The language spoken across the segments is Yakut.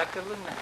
Кылынна.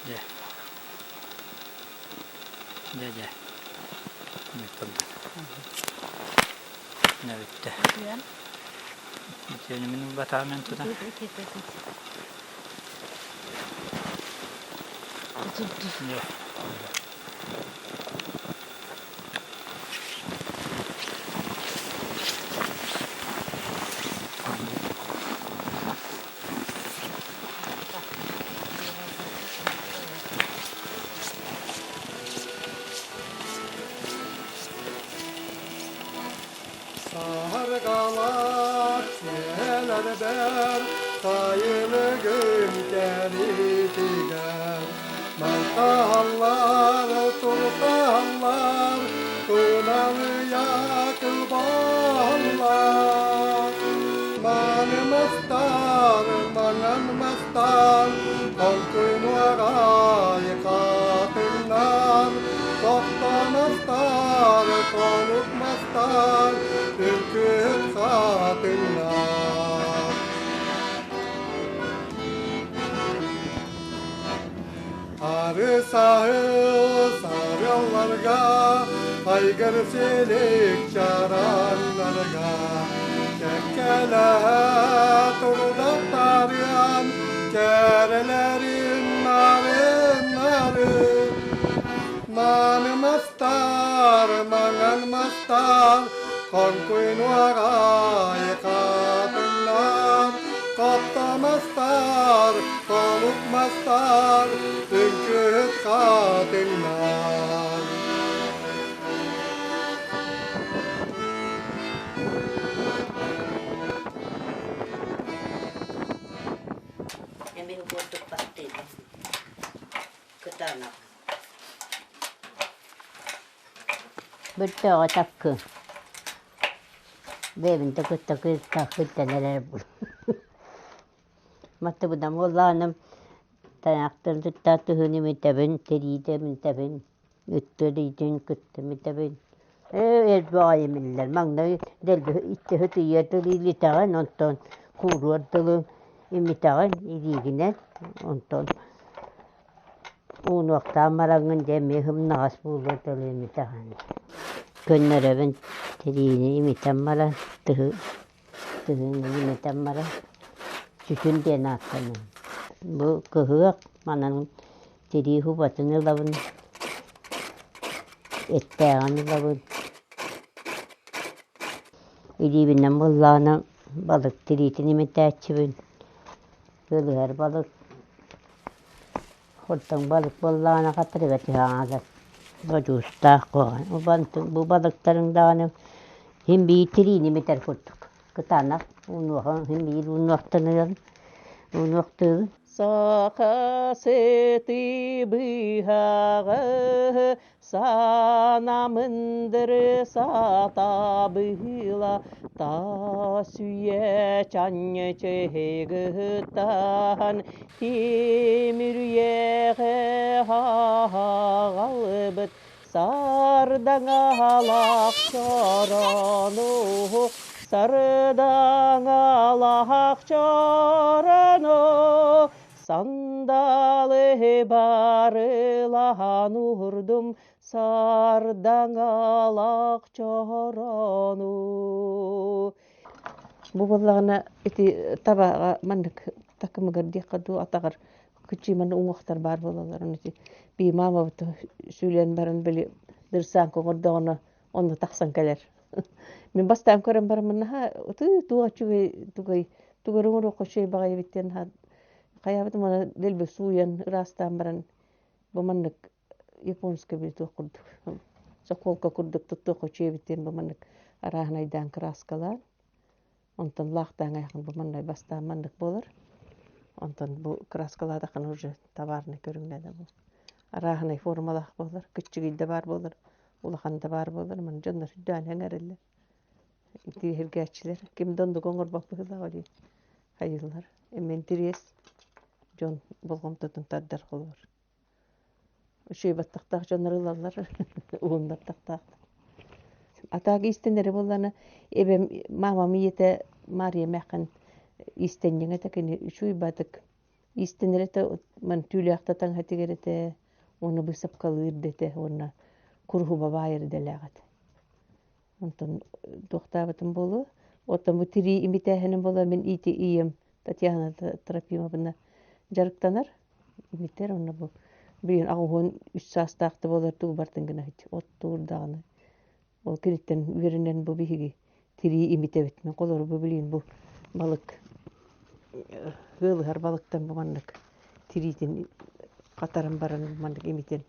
Дьэ. Дьэ, дьэ. Дьэ бүттэ. Итиэнэ мин ылбатаҕым эн тута. Дьэ. Саһаргалар сиэлэрбэр сайылыгым кэлитигэр Малтаһаллар, туртаһаллар, туналыйа кылбаһаллар. Манымастар, маҥан мастар, толкуйнуорай хатыҥнар, тохтомостар, толукмастар, үҥкүһүт хатыҥнар. Ары саһыл сарыалларга, айгыр силик чараннарга, кэккэлэһэ турдахтарыан, кэрэлэрин нарын-нары. Мааны мастар, маҥан мастар, хоҥкуйнуорай хатыҥнар, Таптамастар, толукмастар, үҥкүүһүт хатыҥнар. Эмин курдук баттыыбын. Кытаанах. Бөртөөҕө таккы. Бэйэбин да кытта кыыстаахпыттан эрэр Маттыбынан буоллаҕына тайахтарын кытта тыһын имитэбин, тириитэ имитэбин, ыттыр иитин кытта имитэбин. Ээ элбэх имиллэр. Маҥнай дэлби икки ытыйыар дылы илитэҕин, онтон кууруор дылы имитэҕин илиигинэн, онтон Уунуохтаан бараҥҥын дьэ эмиэ сымнаҕас буолуо дылы имитэҕин. Көннөрөбүн тириини имитэн баран тыһы тыһыны имитэн баран сүтүн диэн ааттанар. Бу кыһыах манан тирии субатын ылабын, эттээҕин ылабын. Илиибинэн буоллаҕына балык тириитин имитээччибин. Ылыһар балык Оттон балык буоллаҕына хатырыга түһэҕин бодьуустаах куһаҕан. Бу балыктарыҥ даҕаны син биир тириини имитэр курдук. Кытаанах унуоха син биир унуохтаныам, унуохтуубун. Саха сыты быһаҕы санамындыр сатабыла тас үйэ чанчыгыттан тимир үйэҕэ аҕалбыт сардаҥалаах чорону сардаҥалаах чорону сандалы барылаан уурдум сардаҥалаах чорону. Бу буоллаҕына ити табаҕа маннык такымыгар диэххэ дуу атаҕар кыччыыманы уҥуохтар баар буолаллар ити бии маамабыт сүүлэн баран били дырсааҥка оҥордоҕуна онно тахсан кэлэр мин бастаан көрөн бараммын наһаа ытыы туох үчүгэй тугай тугу эрэ оҥоруохха үчүгэй баҕайы эбит диэн хайаабытым уонна дэлби сууйан ыраастаан баран бу маннык японскай били туох курдук соколка курдук туттуохха үчүгэй эбит диэн бу маннык арааһынайдаан кырааскалаан онтон лаахтаан айахан бу маннай бастаан маннык буолар онтон бу кырааскалаатаххына уже товарный көрүҥнэнэ бу арааһынай формалаах буолар кыччыгый да баар буолар улахан да баар буолар маны дьоннор сүрдээн эҥэрэллэр интириэһиргээччилэр ким да оннук оҥорбот быһыылаах дии хайыыллар эмиэ интириэс дьон болҕомтотун тардар холобур үчүгэй баттахтаах дьоннор ылаллар уһун баттахтаах атаак иистэнэрэ буоллаҕына эбэм маамам ийэтэ Маарыйа эмээххин иистэнньэҥ этэ кини үчүгэй баатык иистэнэр этэ маны түүлээхтэ таҥаһа тигэр этэ уонна быысапкалыыр да этэ уонна куруһуба баайар идэлээх этэ онтон туохтаабытым буолуо оттон бу тирии имитээһиним буолла мин иити ийэм Татьяна Трофимовна дьарыктанар имитэр онно бу билигин 83 саастаах да буолар тугу бартын гына оттуур даҕаны ол киниттэн үөрэнэн бу биһиги тирии имитэбит мин холору бу билигин бу балык ыалыһар балыктан бу маннык тириитин хатаран баран маннык имитэн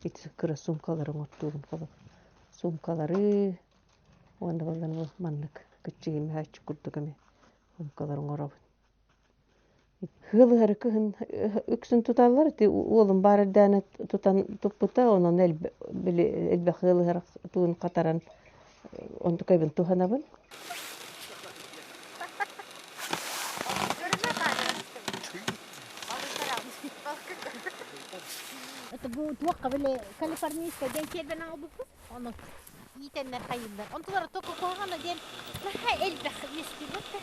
ити кыра суумкалары оҥортуубун холобур суумкалары уонна баллан бу маннык кыччыгый мөһөөччүк курдук эмэ суумкалары оҥоробун Ыалыһары кыһын үксүн туталлар ити уолум баар эрдэҕинэ тутан туппута онон били элбэх ыалыһар туун хатаран онтукайбын туһанабын. Это бу туохха били калифорнийская диэн сиэрбэн аҕалбыппыт. Ону иитэннэр хайыыллар. Онтулара току куһаҕана диэн наһаа элбэх үөскүүллэр да.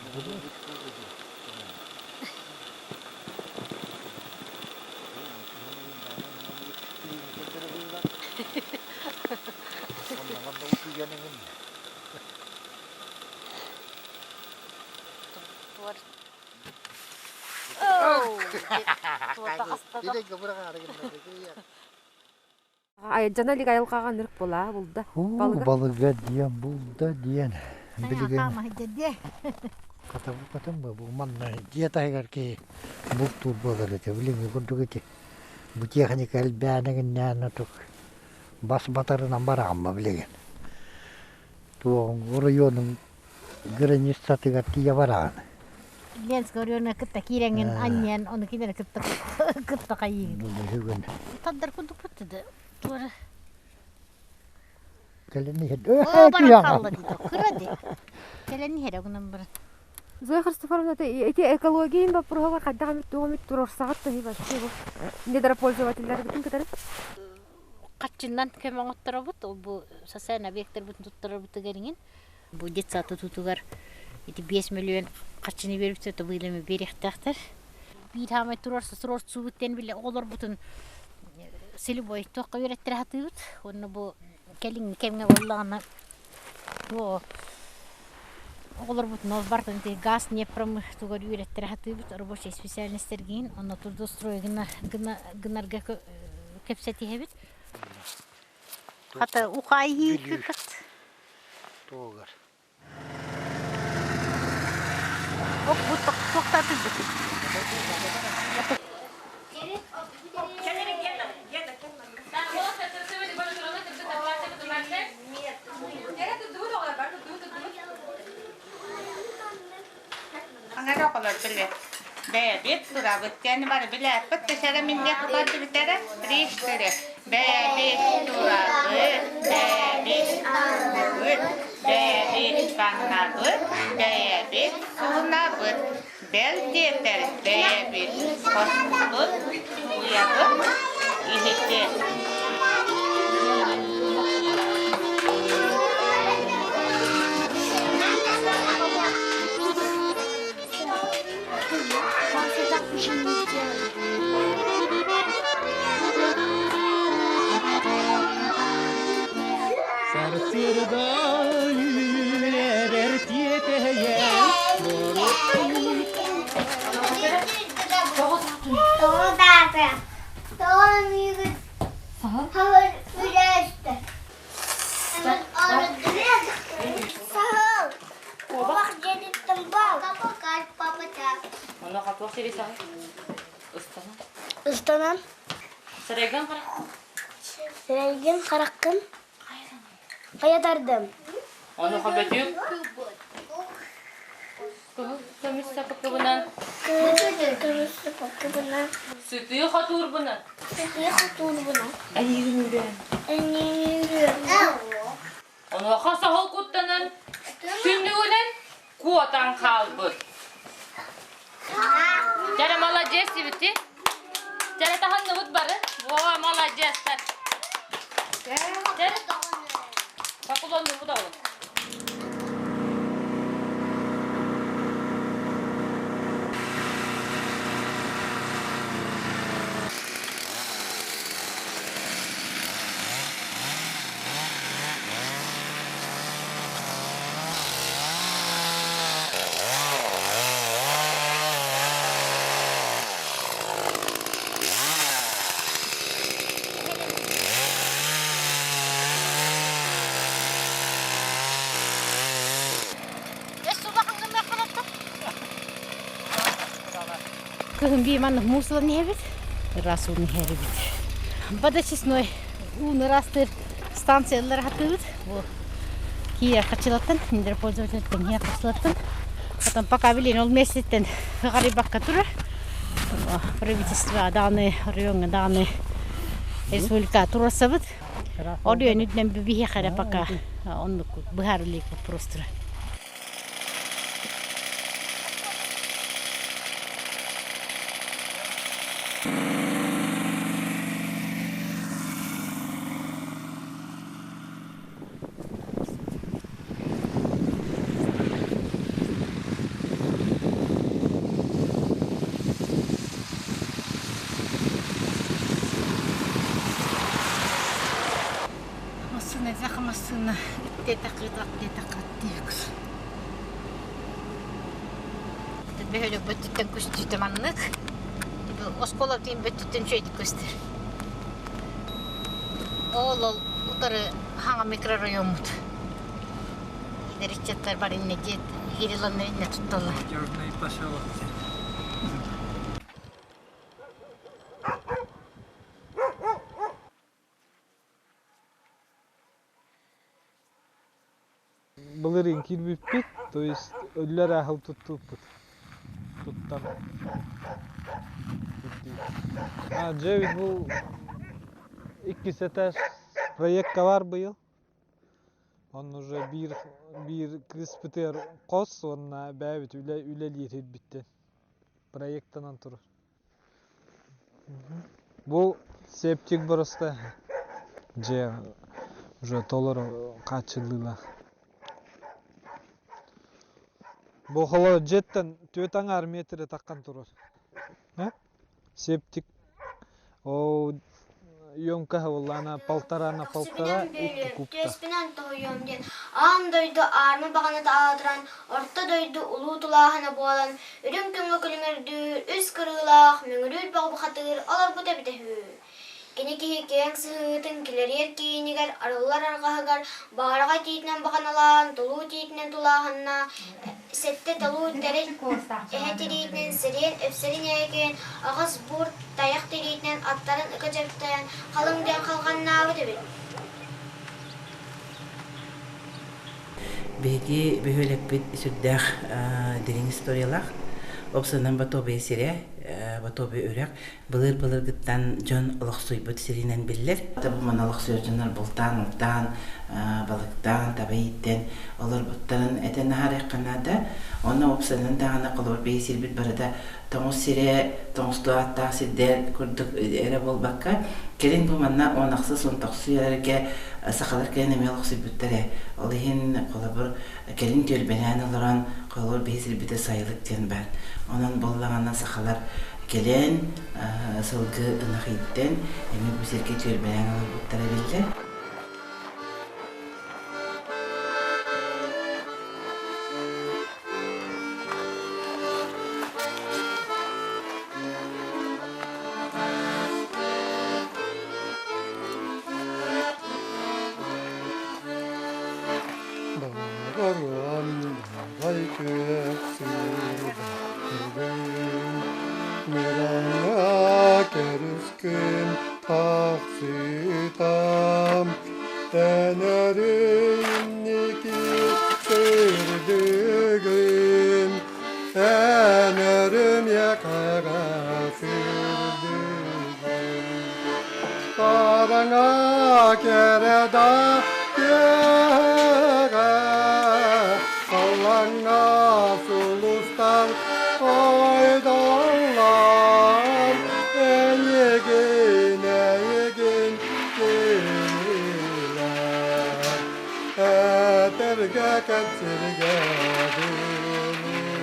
Айдьана илик айылҕаҕа ынырык буолаа булда. Уу, балыга диэн булда диэн билигин хатабыккатын бу манна дьиэ таһыгар киһи бултуур буолар этэ билиҥҥи курдук ити бу техника элбээнигиннээн отук бас батарынан бараҕын билигин туоҕуҥ оройуонуҥ границатыгар тиийэ бараҕын Ленскэй оройуона кытта киирэҥҥин анньан ону кинилэри кытта кытта хайыыгын. Бүгүн Тардар курдукпут да туора кэлэн иһэр Оо, баран хаалла дии кыра дии. Кэлэн иһэр гынан баран. Зоя Христофоровна, эти экологиян боппуруоһугар хайдах эмит туох эмит туруорсаҕыт да вообще бу недропользователлэрбитин кытары? Хаччыннан көмө оҥотторобут, ол бу социальный объекттарбытын туттарарбытыгар иҥин. Бу детсад тутуутугар ити 5 миллион харчыны биэрбиттэр, то быылами биэриэхтээхтэр. Биир хаамай туруорса туруорсуубут диэн били оҕолорбутун силибой туохха үөрэттэрэ сатыыбыт. Уонна бу кэлиҥҥи кэмҥэ буоллаҕына туох оҕолорбутун ол барытын ити газ нефть тугар үөрэттэрэ сатыыбыт рабочай специальностаргин онно трудоустрой гына гынарга кэпсэтиһэбит. Хата ухаайыы кыкат. Туогар. Ок бу туохтаатырбыт. Ааҕыҥ эрэ оҕолор били бэйэбит турабыт диэн бары билээппит тэсэрэ минньэ көрдүбүтэрэ три четыре бэйэбит турабыт бэйэбит аһыыбыт бэйэбит таҥнабыт бэйэбит суунабыт бэл диэтэр бэйэбит хоспутун сууйабыт иһити. Сарсыарда үөрэр тиэтэйэн Ыстанан. Сирэйгин хараххын хайа тардым. Онуоха бөтүүк кыһыл көмүс сапыкыбынан Кыһыл көмүс сапыкыбынан сытыы хотуурбунан сытыы хотуурбунан эйигин үрэн эйигин Онуоха соһул куттанан түннүгүнэн куотан хаалбыт. Дьэрэ маладьыас ибити. Дьэрэ таһынныбыт бары. Во, маладьыастар. Дьэрэ. Поклоннубут оҕолор. Кыһын бии маннык муус ылан иһэбит, ыраас ууну иһэрибит. Водочистной ууну ыраастыыр станциялары хатыыбыт. Бу киирэр хаччылаттан, недропользовательтэн киирэр хаччылаттан. Потом пока билин ол миэститтэн ыҕарыйбакка турар. Правительство даҕаны, оройуоҥҥа даҕаны республика туруорсабыт. Оройуон үрдүнэн биһиэхэ эрэ пока оннук быһаарылык вопрос турар. Массыына, элбэх массыына Бөһүөлэк бөттүттэн көстүүтэ маннык. Оскуола тиин бөттүттэн үчүгэйдик көстөр. Ол ол утары хаҥа микрорайоммут. Эдэр ыччаттар бар иннэ диэт Кирилловна иннэ тутталлар. Молодежный поселок. Былырыын киирбиппит, то есть өллөр аһыл туттубуппут. Туттан А, дьэ бу иккис этаж проектка бар быйыл. Он уже биир биир кыыспытыгар хос уонна бэйэбит үлэ үлэлиир ирбиттэн проектанан турар. Бу септик просто дьиэ уже толору хааччыллыылаах. Бу холо дьиэттэн түөрт аҥаар метрэ таххан турар. Септик Оо емкоһа буоллаҕына полтора на полтора икки кубта. Түөспүнэн тоһуйуом диэн аан дойду аарма баҕаната аатыран, орто дойду улуу тулааһына буолан, үрүҥ күҥҥэ күлүмүрдүүр, үс кырыылаах, мөҥүрүүр бөҕө бухатыыр олорбута эбитэ үһү. Кини киһи киэҥ сыһыытын килэриэр киинигэр арыллар арҕаһыгар баараҕай тиитинэн баҕаналаан, толуу тиитинэн тулааһынна, сэттэ толуу тэрил эһэ тириитинэн сириэн өпсөрүн ээкэйэн, аҕыс бур тайах тириитинэн аттарын ыга дьаптайан, халыҥ диэн халҕаннаабыт эбит. Биһиги бөһүөлэкпит сүрдээх дириҥ историялаах. Опсанан Батобия сирэ, Батобия үрэх былыр-былыргыттан дьон олохсуйбут сиринэн биллэр. Бу манна олохсуйар дьоннор бултаан-ултаан, балыктаан, таба ииттэн олорбуттарын этэн аһарыахха наада. Онно уопсайынан даҕаны холобур биһи сирбит барыта тоҥус сирэ, тоҥустуу ааттаах сирдэр курдук эрэ буолбакка, кэлин бу манна он ахсыс, он тохсус үйэлэргэ сахалар кэлин эмиэ олохсуйбуттар ээ. Ол иһин холобур кэлин түөлбэлээн олорон холобур биһи сирбитэ сайылык диэн баар. Онон буоллаҕына сахалар кэлэн сылгы ынах ииттэн эмиэ бу сиргэ түөлбэлээн олорбуттара биллэр. Баран күөх сыырдыгын, Мыраҥҥа кэрискин тахсытам, Тэнэрин инники сырдыгын, Тэнэрим якаҕа сырдыгын. Хараҥа кэрэ да киэһэҕэ Халлаҥҥа сулустар ойдоллор Эйигин, эйигин кинилэр Этэргэ кэпсиргэ дылылар.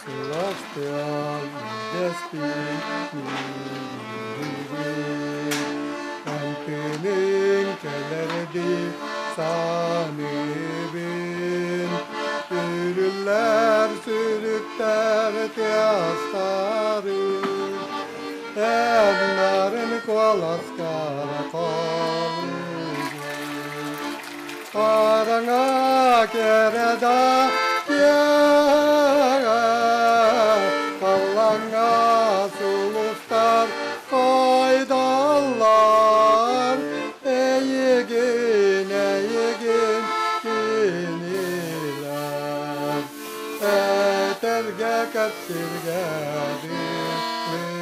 Сыластыал дэспит миигин, Антыныҥ кэлэрди саныыбын, Үрүллэр сүрүктэр тыастарын, Эн нарын куоласкар холуйбун. Хараҥа кэрэ да киэҥэ, халлааҥҥа сулустар хойдоллор, эйигин, эйигин кинилэр этэргэ кэпсиргэ дылылар.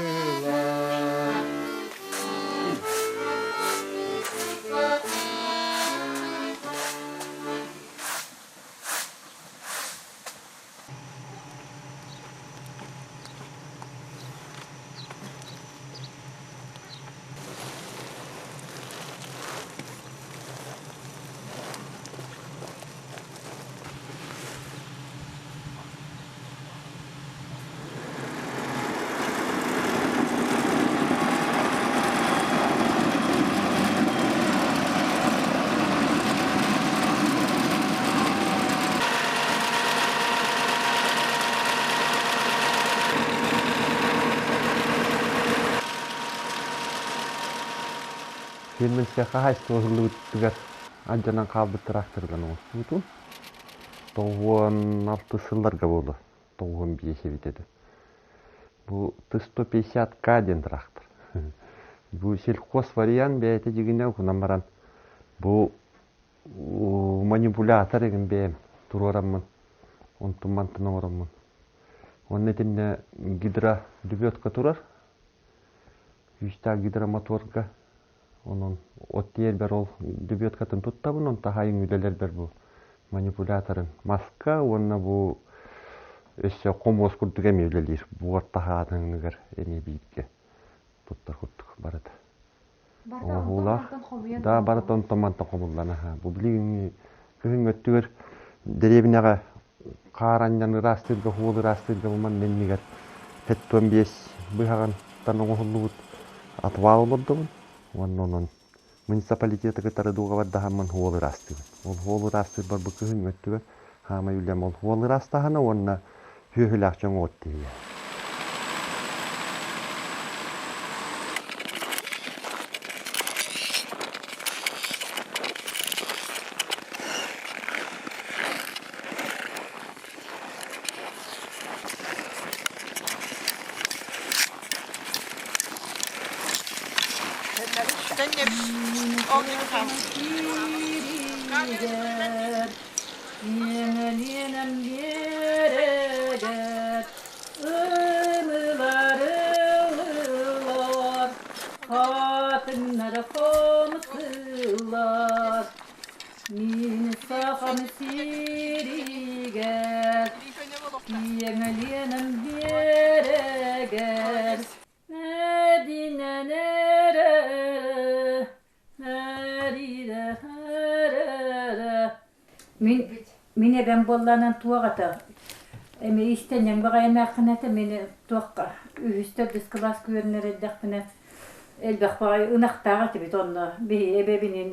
Фермерскэй хаһаайыстыба ыһыллыбытыгар алдьанан хаалбыт тракторынан оҥостубутум. 96 сылларга буолуо. 95 эбит этэ. Бу Т-150К диэн трактор. Бу сельхоз вариант бэйэтэ дьигинэ угунан баран бу манипулятор игин бэйэм туруораммын онтун мантан оҥороммун. Онно итиннэ гидродебетка турар. Күүстээх гидромоторга. Онон от тиэрбэр ол дебеткатын туттабын, он таһайын үлэлэрбэр бу манипуляторын маска уонна бу өссө хомуос курдук эмиэ үлэлиир. Буор таһаатыҥыгар эмиэ бииргэ туттар курдук барыта. Оҥоһуулаах. Да, барыта онтон мантан хомуллан аха. Бу билигин кыһыҥҥы өттүгэр дэриэбинэҕэ хаар анньан ыраастыырга, хуол ыраастыырга бу манна иннигэр 75 быһаҕантан оҥоһуллубут отвал олордобун уонна онон муниципалитеты кытары дуогабардаһаммын хуол ыраастыыбын. Ол хуол ыраастыырбар бу кыһыҥҥы өттүгэр хаамай үлэм ол хуол ыраастаһына уонна сүөһүлээх дьоҥ от тиһигэ. Иэҥэлиэнэм биэрэгэр ымыылар ыллылар, хатыҥнар хомсылар. Мин сахам сиригэр киэҥэлиэнэм биэрэгэр Нэдинэн эрэ, Мин мин эбэм буоллаанан туох этэ эмиэ иистэнньэҥ баҕайы эмээххин этэ мин туохха үһүс төрдүс кылааска үөрэнэр эрдэхпинэ элбэх баҕайы ынахтаах этибит онно биһи эбэбиниин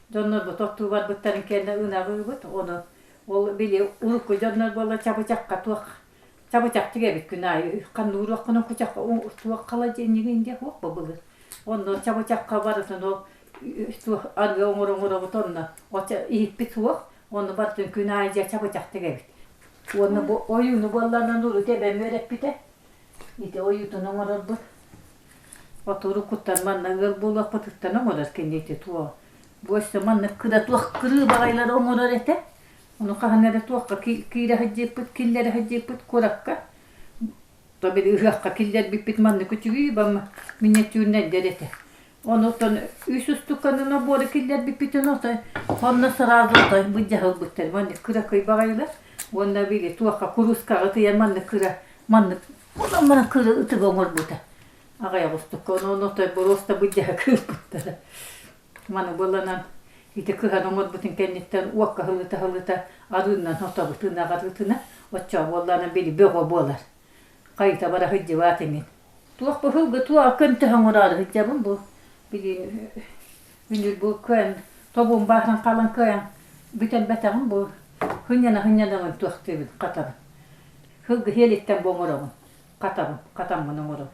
дьоннорбут оттуу барбыттарын кэннэ ынаҕы ыыбыт ону ол били урукку дьоннор буолла чабычахха туох чабычахтык эбит күн аайы ханнууруоххунан кучах туох холодильнигын диэх уох былыр онно чабычахха барытын ол туох арыы оҥоро оҥоробут онно иһиппит суох онно барытын күн аайы дьэ чабычахтык эбит уонна бу ойууну буолларынан урут эбэм үөрэппитэ ити ойуутун оҥорорбут отуру куттан манна ыал буолуохпутуттан оҥорор кини ити туох бу өссө маннык кыра туох кырыы баҕайылары оҥорор этэ Ону хаһан эрэ туохха киирэ сылдьыппыт, киллэрэ сылдьыппыт куоракка. То били ыһыахха киллэрбиппит маннык үчүгүй бам миниатюрнайдар этэ. Онуттан үс устуканы наборы киллэрбиппитин ото онно сразу ото былдьаһылбыттар. Маннык кыракый баҕайылар. Уонна били туохха куруускаҕа ытыйан маннык кыра маннык онон кыра ытыга оҥорбута. Аҕыйах устукка ону ото боруоста былдьаһа кыырбыттара. Маны буоланан ити кыһан оҥорбутун кэнниттэн уокка ыһылыта-ыһылыта арыыннан отобут ынаҕ арыытына оччоҕо буоллаҕына били бөҕө буолар. Хайыта бара сылдьыбат иҥин. Туох быһылгы туох көнтөһө оҥороору сылдьабын бу били үнүр бу кыайан тобуум бааһыран хаалан кыайан бүтэрбэтэҕим бу сынньана-сынньанабын туохтуубун хатабын. Сылгы сиэлиттэн бу оҥоробун хатабын хатаммын оҥоробун.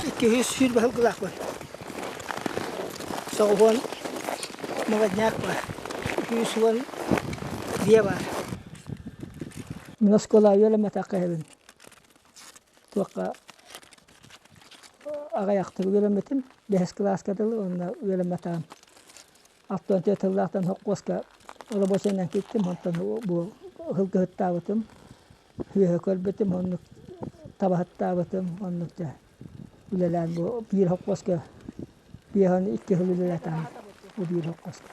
Иккиһи сүүрбэ сылгылаахпын. Соҕуһуон молодняк баар. 210 биэ баар. Мин оскуола үөрэммэтэххэ иһэбин. Туохха аҕыйахтык үөрэммитим. Бэһис кылааска дылы уонна үөрэммэтэҕим. Алтан тыллаахтан хоккуоска рабочайынан кииртим, онтон бу сылгыһыттаабытым, үөһэ көрбүтүм, оннук табаһыттаабытым, оннук дьэ үлэлээн бу биир хоккуоска 52 сыл үлэлээтэҕим бу биир хоккуоска.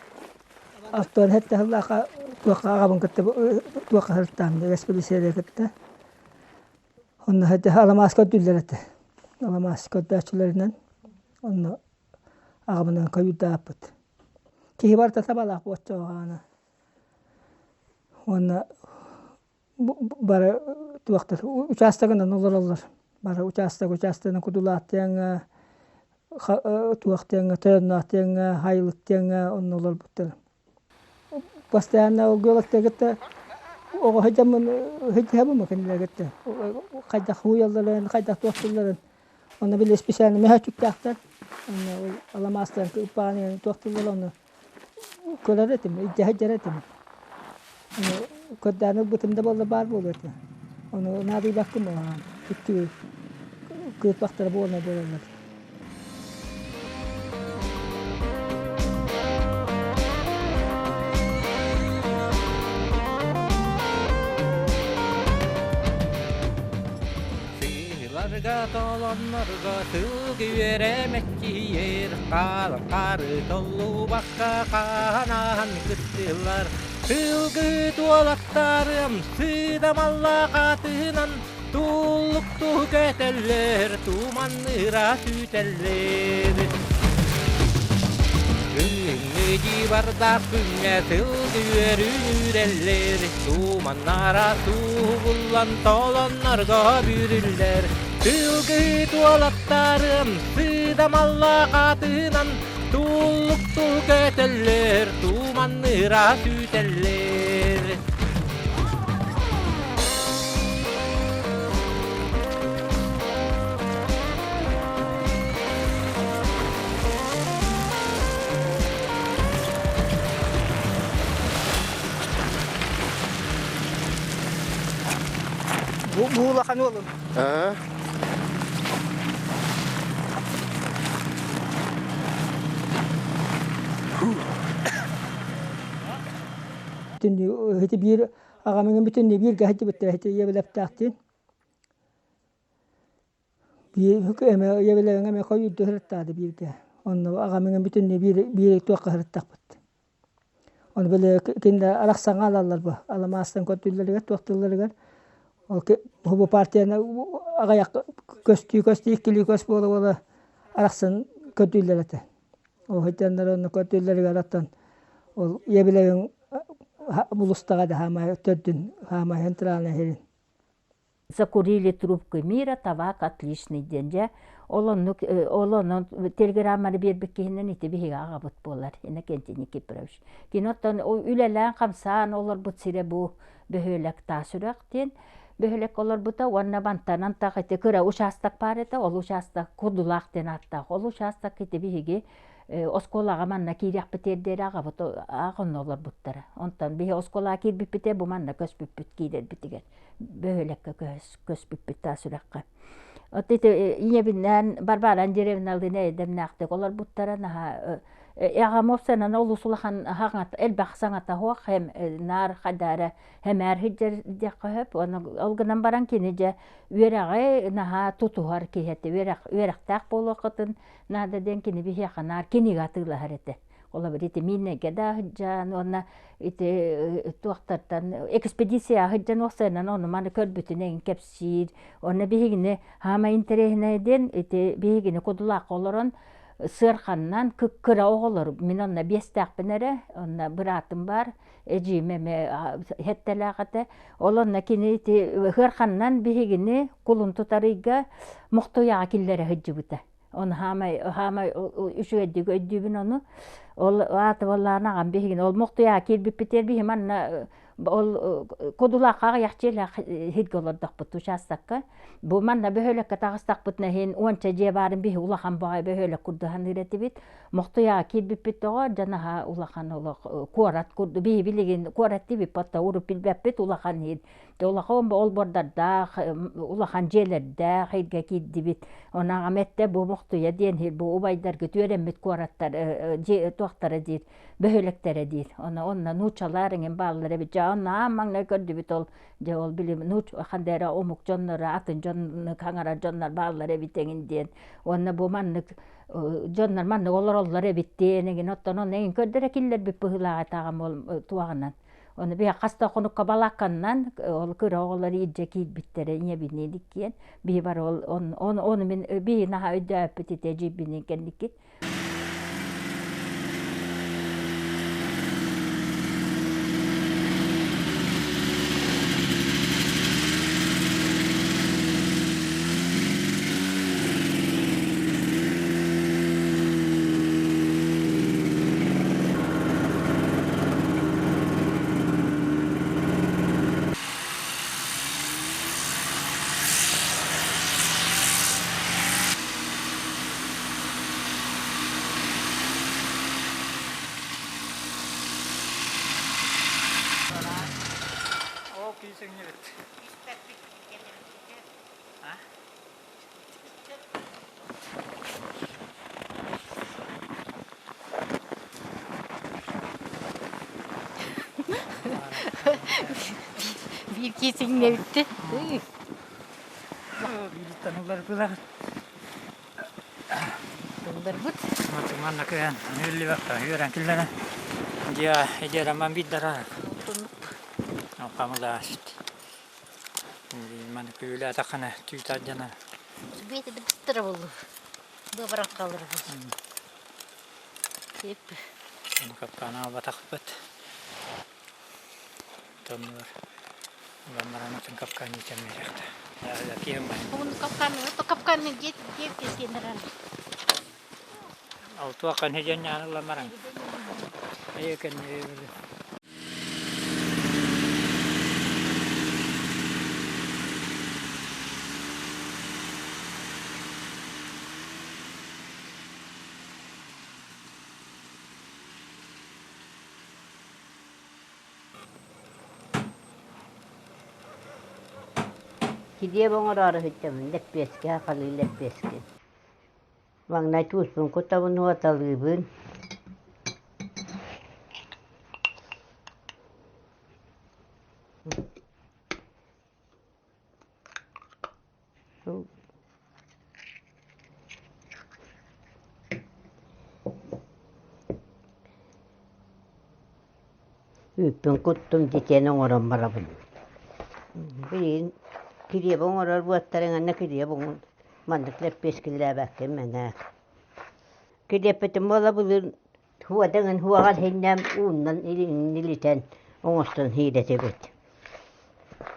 Оттон сэттэ сыллаахха туохха аҕабын кытта туохха сырыттаам экспедициялары кытта. Онно аламаас көрдүүллэр этэ. Аламаас көрдөөччүлэринэн онно аҕабынан көйүүрдээх Киһи барыта табалаах буоччоҕаана. Уонна бары туохтар учаастагынан олороллор. Бары учаастак учаастагынан кудулааттыаҥа, туохтыаҥа, тойонноохтыаҥа, хайылыктыаҥа онно олорбуттар. Постоянно ол кытта оҕо сылдьаммын сылдьыһабын кинилэр кытта хайдах хууйалларын, хайдах туохтуулларын Онно били специально мөһөөччүктээхтэр. Онно ол аламаастарын ыппаан туох тыллар онно көрөр этим, илдьэ сылдьар этим. Ону көрдөөн ылбытым да буоллар баар буолуо этэ. Ону наадыйбаккын буолаҕын. Икки кыырпахтара буолна буолаллар. Сыыларга толоннорго сылгы үөрэ мэччийэр, хаалар хаары толлубакка хаһан кыттылар. Сылгы туолаттарым сыдамаллаах атынан туллуктуу көтөллөр, туманныыра сүтэллэр. Күһүҥҥү дьыбардаах күҥҥэ сылгы үөрүн үүрэллэр, туманнара суугуллан толоннорго бүрүллэр. Сылгы туолаттарым сыдамаллаах атынан туллуктуу көтөллөр, туманныыра сүтэллэр. Бу улахан уолум. Аа. Бүтүннүү ити биир аҕамыҥын бүтүннүү бииргэ сылдьыбыттара ити ийэбилэптээхтиин. Биир эмэ ийэбилэриҥ эмэ хойуурду сырыттаады бииргэ. Онно аҕамыҥын бүтүннүү биир биир туохха сырыттахпыт. Ону били кинилэр арахсаҥа алаллар бу аламаастан көрдүүллэригэр туохтуулларыгар ол бу партияны аҕыйах көстүү көстүү иккилии көс буола буола арахсан көрдүүллэр этэ. Ол сылдьаннар онно көрдүүллэригэр оттон ол ийэбилэрин булустаҕа да хаамай төрдүн хаамайын тыраана иһирин. Закурили трубку мира, табак отличный диэн дьэ ол оннук ол онон телеграмманы биэрбит киһинэн ити биһиги аҕабыт буолар Иннокентий Никифорович. Кини оттон үлэлээн хамсаан олорбут сирэ бу бөһүөлэк Таас Үрэх диэн бөһүөлэк олорбута уонна мантан антах ити кыра учаастак баар этэ ол учаастак Курдулаах диэн ааттаах ол учаастак ити биһиги оскуолаҕа манна киириэхпитигэр диэри аҕабыт аах онно олорбуттара. Онтон биһи оскуолаҕа киирбиппитэ бу манна көспүппүт киирэрбитигэр бөһүөлэккэ көспүппүт таас үрэххэ. От ити ийэбинээн Барбара Андреевналыын эйдэмнээхтик олорбуттара наһаа аҕам уопсайынан олус улахан хаҥат элбэх саҥата суох хэм наар хайдаара хэмээр сылдьар диэххэ сөп уонна ол гынан баран кини дьэ үөрэҕи наһаа тутуһар киһи этэ үөрэх үөрэхтээх буолуоххутун наада диэн кини биһиэхэ наар кинигэ атыылаһар этэ Холобур, ити Мииннэйгэ да сылдьан уонна ити туохтартан экспедицияҕа сылдьан уопсайынан ону-маны көрбүтүн эҥин кэпсиир. Уонна биһигини хаамай интэриэһинэй диэн ити биһигини Кудулаахха олорон сыарханнан кыра оҕолор мин онно биэстээхпин эрэ онно быраатым баар эдьиийим эмиэ сэттэлээх этэ ол онно кини ити сыарханнан биһигини кулун тутар ыйга Мохтуйаҕа киллэрэ сылдьыбыта. Оны хаамай хаамай үчүгэйдик өйдүүбүн ону. Ол аата буоллаҕына аҕам биһигини ол Мохтуйаҕа киирбиппитигэр биһи манна ол Кудулаахха аҕыйах дьиэлээх сиргэ олордохпут учаастакка. Бу манна бөһүөлэккэ таҕыстахпытына иһин уонча дьиэ баарын биһи улахан баҕайы бөһүөлэк курдук саныыр этибит. Мохтуйаҕа киирбиппит тоҕо дьэ наһаа улахан олох куорат курдук биһи билигин куорат диэбиппит оттон урут билбэппит улахан иһин Улахан олбуордардаах, улахан дьиэлэрдээх иргэ киирдибит. Ону аҕам эттэ бу Мохтуйа диэн иһир бу убайдаргыт үөрэммит куораттар дьиэ туохтара диир, бөһүөлэктэрэ диир. Ону онно нууччалар эҥин бааллар эбит. Дьэ онно аан маҥнай көрдүбүт ол дьэ ол били нууч ханна эрэ омук дьонноро атын дьон хаҥарар дьоннор бааллар эбит эҥин диэн. Уонна бу маннык дьоннор маннык олороллор эбит диэн эҥин оттон онно эҥин көрдөрө киллэрбит быһыылаах этэ аҕам ол туоҕунан. Ону биһи хас да хонукка балаакканнан ол кыра оҕолор илдьэ киирбиттэрэ ийэбиниин иккиэн биһи бары ол ону мин биһи наһаа өйдөөппүт ити эдьиийбиниин кэнники. Ол киисэҥнибит. Биир киисиҥнэбитти. Биириттэн ылларбыла. Ылларбыт. Манна кыан үөллүбэккэ үөрэн киллэрэн. Дьиэ идиэраман биирдара. Хамылааст. Маны күүлээтэххинэ түүт алдьанар. Бэйэтэ да быстара буоллу. Быабаран хаалар буоллу. Тип. Ону капкаана албатахпыт. Тоннулар. Улан баран атын капкан иитэн биэриэхтэ. Киһим Бугун капканы, то капканы дет дет дет Ол туоххан хидьэн улан баран. Эйэкэн Килиэп оҥороору сылдьабын, лэппиэскэ, сахалыы лэппиэскэ. Маҥнай тууспун кутабын, уоталыыбын. Үүппүн куттум дьитиэн оҥорон барабын. Билигин килиэп оҥорор буоттарыҥ анна килиэп маннык лэппиэскилээбэккин мэнээк. Килиэппитин буола былыр хуодаҥын хуоҕар иһиннээн ууннан илитэн оҥостон иһиирэтибит.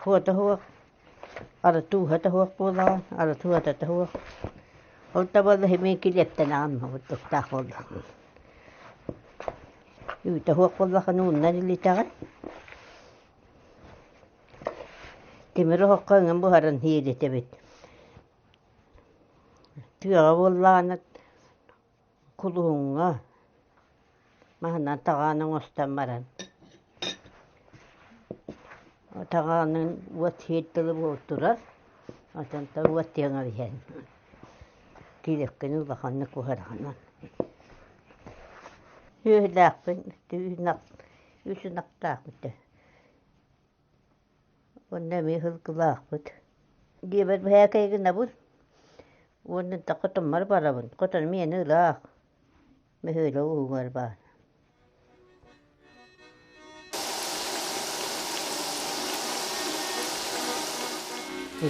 Хуота суох, арытууһа да суох буолаҕын, арытууһата да суох. Ол да буоллар мин килиэптэн аҕам курдуктаах буоллаҕым. Үүтэ суох буоллаххына ууннан илитэҕин. Тимир оһоххо ыҥан буһаран иһиирэтэбит. Тыаҕа буоллаҕына Кулуһуҥҥа маһынан таҕаан оҥостон баран таҕаанын уот сиир тылы буолтурар, отонтон уот тиэҥэ иһэн киирэккини улаханнык уһараҕынан. Сүөһүлээхпин, үс ынахтаахпыт Уонна эмиэ сылгылаахпыт. Дьиэбэр бэһээкэй гынабын уонна да хотоммор барабын. Хотонум миэнэ ыраах, бөһүөлэк уһугар баар.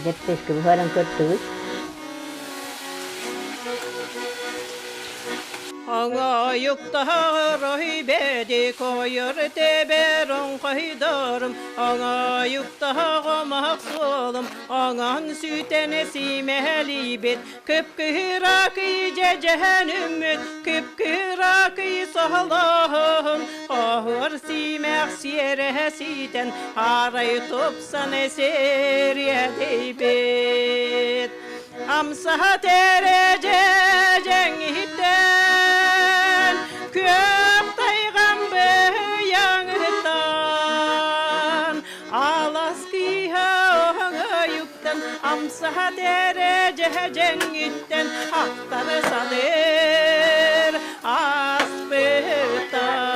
Лэппиэскэ буһаран көрдүгүт? Оҥоойуктаһар бэдик ойор тэбэр оҥхойдорум, Оҥоойуктаһаҕомах суолум, оҥон сүтэн симэһэлийбит, Күп-күһүракый дьэдьэһэн үммүт, күп-күһүракый соһолоһун, Оһуор сиимэх сиэрэһэ сиитэн, арай тупсан сириэдийбит. Амсаһа тэрэдьэдьэҥ иһиттэн, күөх тайҕам быйаҥыттан, алас кыыһа оһоҥойуктан, амсаһа тэрэдьэдьэҥҥиттэн ахтары саныыр ааспыттан.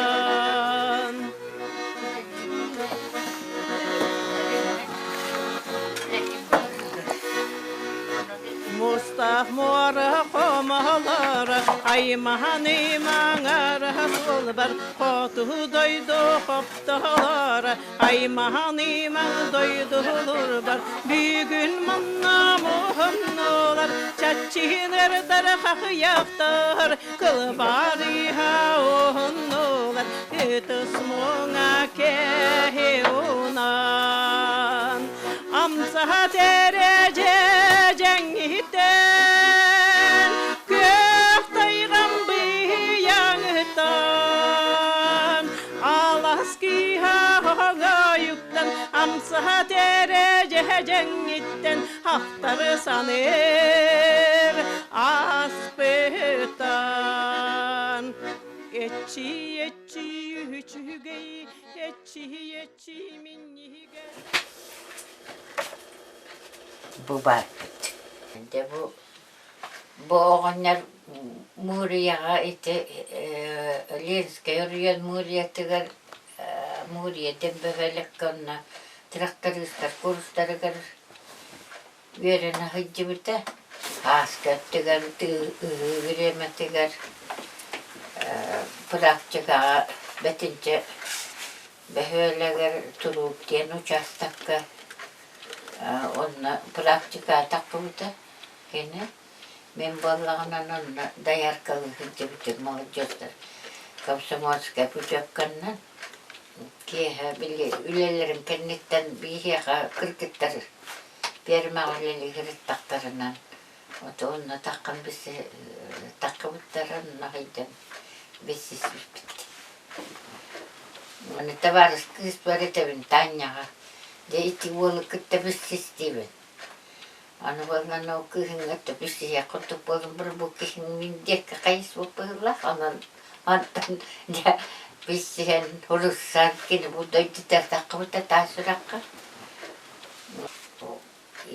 Мустаах муора хомолоро, аймаһаны маҥара суолбар, хоту дойду хоптолоро, аймаһаны маҥ дойдулурбар, бүгүн манна муһуннулар, чаччыһынырдар хахыйахтар, кылбарыһа уһуннулар, ытыс муҥа кэһи унан. Амсаһа тэрэдьэдьэҥҥиттэн, күөх тайҕам быйаҥыттан, алас кыыһа хоҥойуктан, амсаһа тэрэдьэдьэҥҥиттэн ахтары саныыр ааспыттан. Эчи, эчи, үчүгэй, эчи, эчи, минньигэс. Бу баарбыт. Дьэ бу бу оҕонньор Мурияҕа ити Ленскэй оройуон Муриятыгар Мурия диэн бөһүөлэккэ онно трактористар курстарыгар үөрэнэ сылдьыбыта. Ааска өттүгэр ыһыы бириэмэтигэр практикаҕа бэтинчэ бөһүөлэгэр Туруук диэн учаастакка онно практика таххыбыта кини. Мин буоллаҕына онно дояркалыы сылдьыбытым молодежтар комсомольскай путевканнан киэһэ били үлэлэрин кэнниттэн биһиэхэ кыргыттар фермаҕа үлэлии сырыттахтарынан вот онно таххан таххыбыттара онно сылдьан билсиспиппит. Аны табаарыс кыыспар этэбин Таанньаҕа, дьэ ити уолу кытта билсистибин. Аны буоллаҕына ол кыыһыҥҥа өттө билсиһиэх курдук буолан баран бу киһиҥ мин диэки хайыспыт быһыылаах, онон онтон дьэ билсиһэн, уруссан кини бу дойдутугар таххыбыта таас үрэххэ.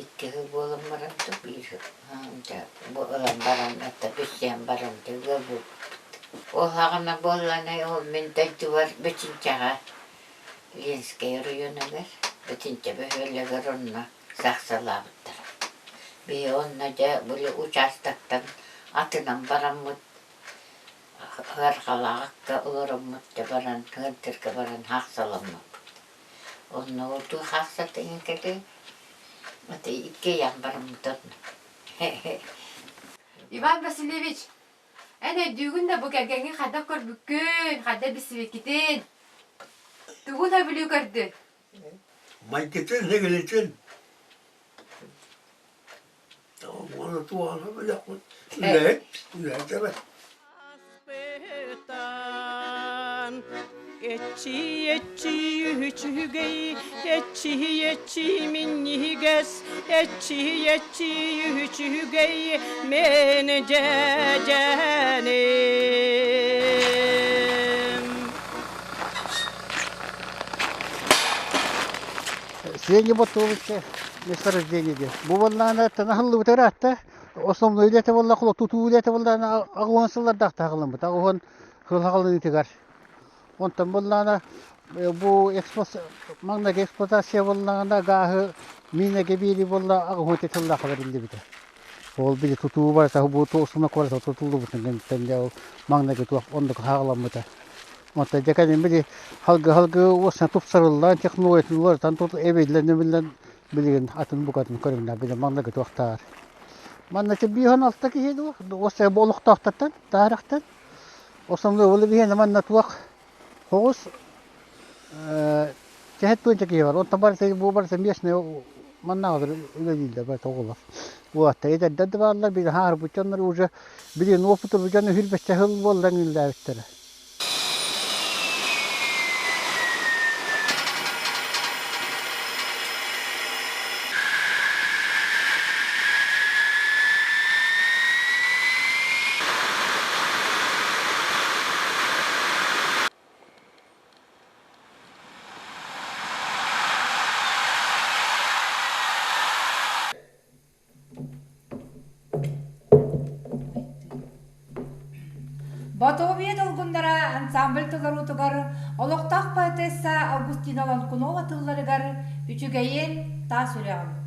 Икки сыл буолан баран да биир бу ылан баран это билсиһэн баран да ыал буолбуппут. Ол саҕана буоллаҕына ол мин дойдубар Бэчинчэҕэ Ленскэй оройуонугар Бэчинчэ бөһүөлэгэр онно сахсалаабыттара. Биһи онно дьэ били участоктан атынан бараммыт Ыарҕалаахха олороммут да баран ыырдырга баран хаахсаламмыппыт. Онно ол туох хаахсатыҥ кэлий ити иккиэйэҕин бараммыт онно. Иван Васильевич, эн өйдүүгүн да бу кэргэҥҥин хайдах көрбүккүн, хайдах билсибиккитин? Тугун сөбүлүү көрдүн? Майгытын, сигилитин Уонна туохана билэхпит. Үлэһит, үлэһит эрэ. Эчи, эчи, үчүгэй, эчи, эчи, минньигэс, эчи, эчи, үчүгэй, мен дьэдьэним. Сеня Ботовича месторождение диэн. Бу буоллаҕына танаһыллыбыта ыраатта. Основной үлэтэ буолла, тутуу үлэтэ буоллаҕына аҕыһын сыллардаах таһыллыммыт. Аҕыһын сыл хаҕылыныытыгар. Онтон буоллаҕына бу маҥнайгы эксплуатация буоллаҕына гааһы миинэгэ биэрии буолла аҕыһын тыллаах бэриллибитэ. Ол били тутуу барыта бу основной квартал тутуллубутун кэнниттэн дьэ ол маҥнайгы туох оннук хаҕыламмыта. Онтон дьэ кэлин били халгы-халгы уосна тупсарыллан технологиятын уларытан тут эбиллэн-эбиллэн билигин атын букатын көрүҥнэр били маҥнайгы туохтаар. Манна 56 киһи дуо уоссай бу олохтоохтортон таарахтан основной ол биһиэнэ манна туох хоҕус Чэһэт туонча киһи бар. Онтон барыта бу барыта местный маннааҕылар үлэлииллэр барыта оҕолор. Уолаттар эдэрдэр да бааллар, били хаарбыт дьоннор уже билигин уопутурбут дьон үһүрбэччэ сыл буолла үлэлээбиттэрэ. Ботуобуйа долгуннара ансамбль толоруутугар олохтоох поэтесса Августина Лонкунова тылларыгар «Үчүгэйин, таас үрэҕим»